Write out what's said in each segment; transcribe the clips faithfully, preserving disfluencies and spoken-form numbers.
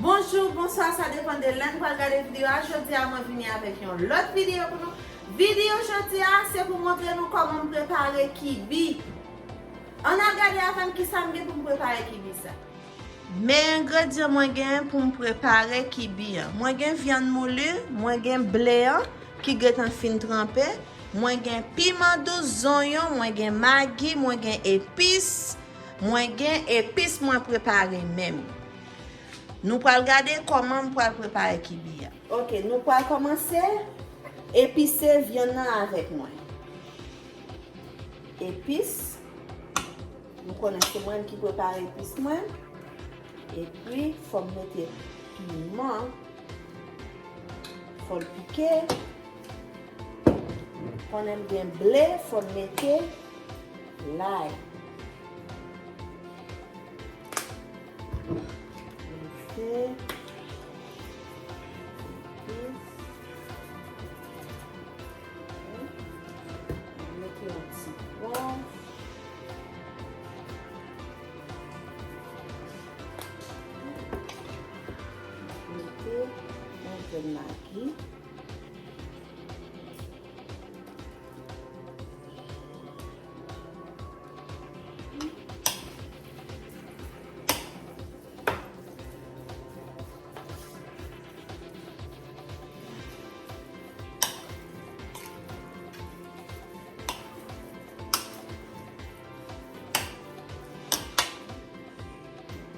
Bonjou, bonswa, sa depann de lè n pral gade videyo a. Jodi a, mwen vini avèk yon lòt videyo pou nou. Videyo jodi a, se pou montre nou kòman m prepare kibi. Ann al gade avè m kisa m gen pou m prepare kibi sa. Men engredyan mwen gen pou m prepare kibi an. Mwen gen vyann mouli, mwen gen ble an ki gentan fin tranpe, mwen gen piman dous, zonyon, mwen gen magi, mwen gen epis, mwen gen epis mwen prepare menm. Nou pral gade kòman m pral prepare kibi a. Ok, nou pral kòmanse epise vyann nan avèk mwen. Epis, nou konnen se mwen ki prepare epis mwen. Epi, fò m mete piman. Fò l pike. Konnen m gen ble, fò m mete lay. Mete epis. Mete yon ti pwav. Mete yon grenn magi.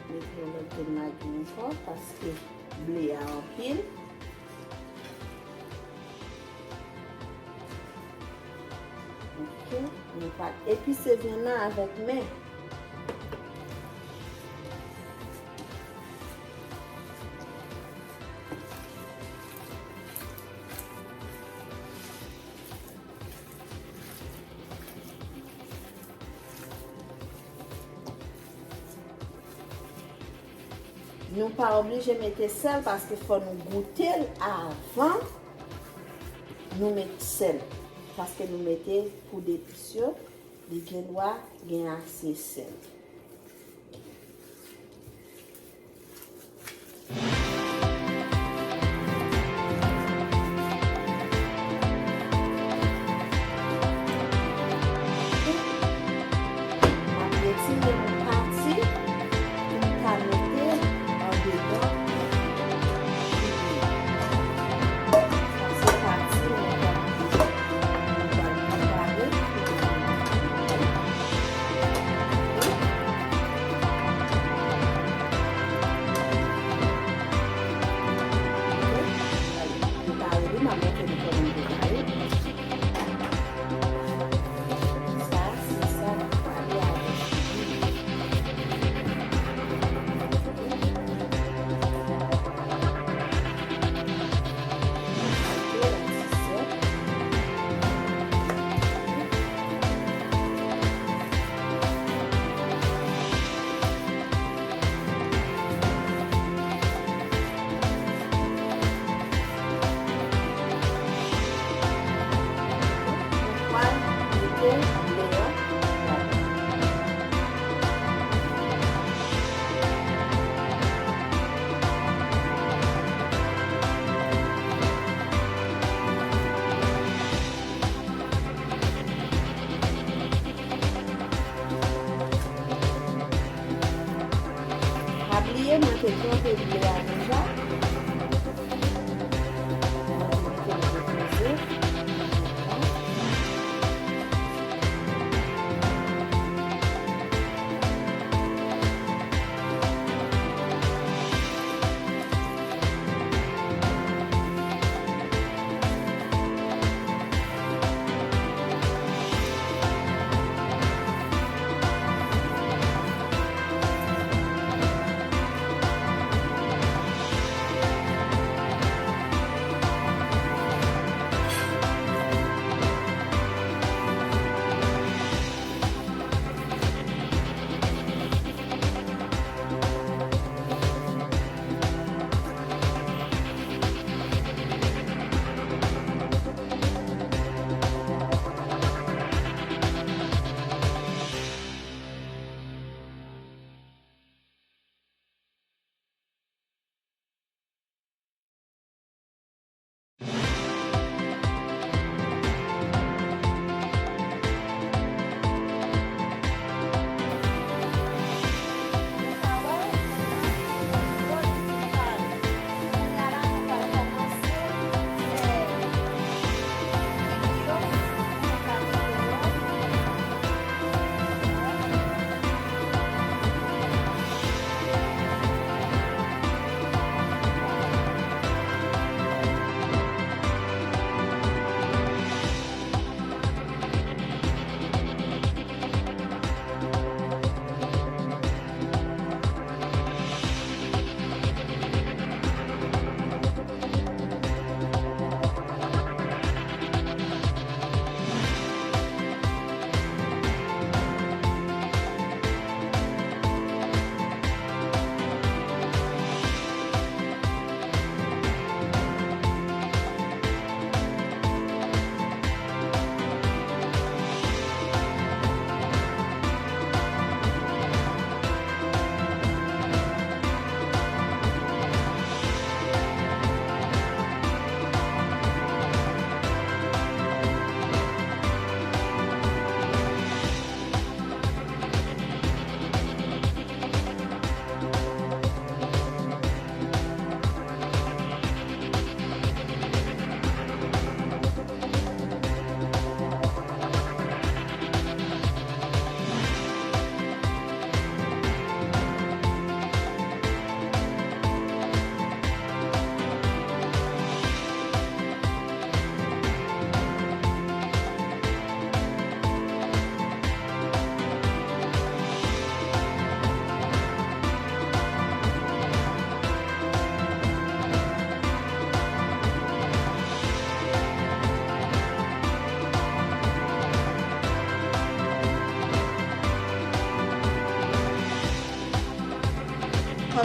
Mete yon lòt grenn magi ankò, paske ble a anpil. Ok, nou pral epise vyann nan avèk men. Nou pa oblije mete sèl paske fò nou goute l avan nou met sèl. Paske nou mete poud epis yo, li gen dwa gen ase sèl. M ap retire yon pati pou m ka mete andedan. Sa se pati mwen pral, mwen pral prepare. Prepare li, m ap montre nou kòman m prepare. Sa, se sa k pale avèk li. Pa bliye, mwen te twonpe ble a deja. Mwen te mete l repoze.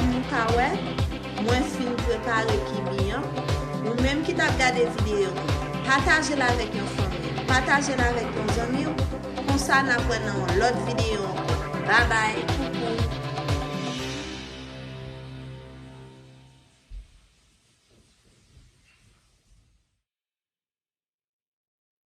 Pou nou ka wè, mwen fin prepare kibi an. Ou menm ki t ap gade videyo an, pataje l avèk yon fanmi, pataje l avèk yon zanmi w. Konsa n ap wè nan yon lòt videyo ankò. Babay!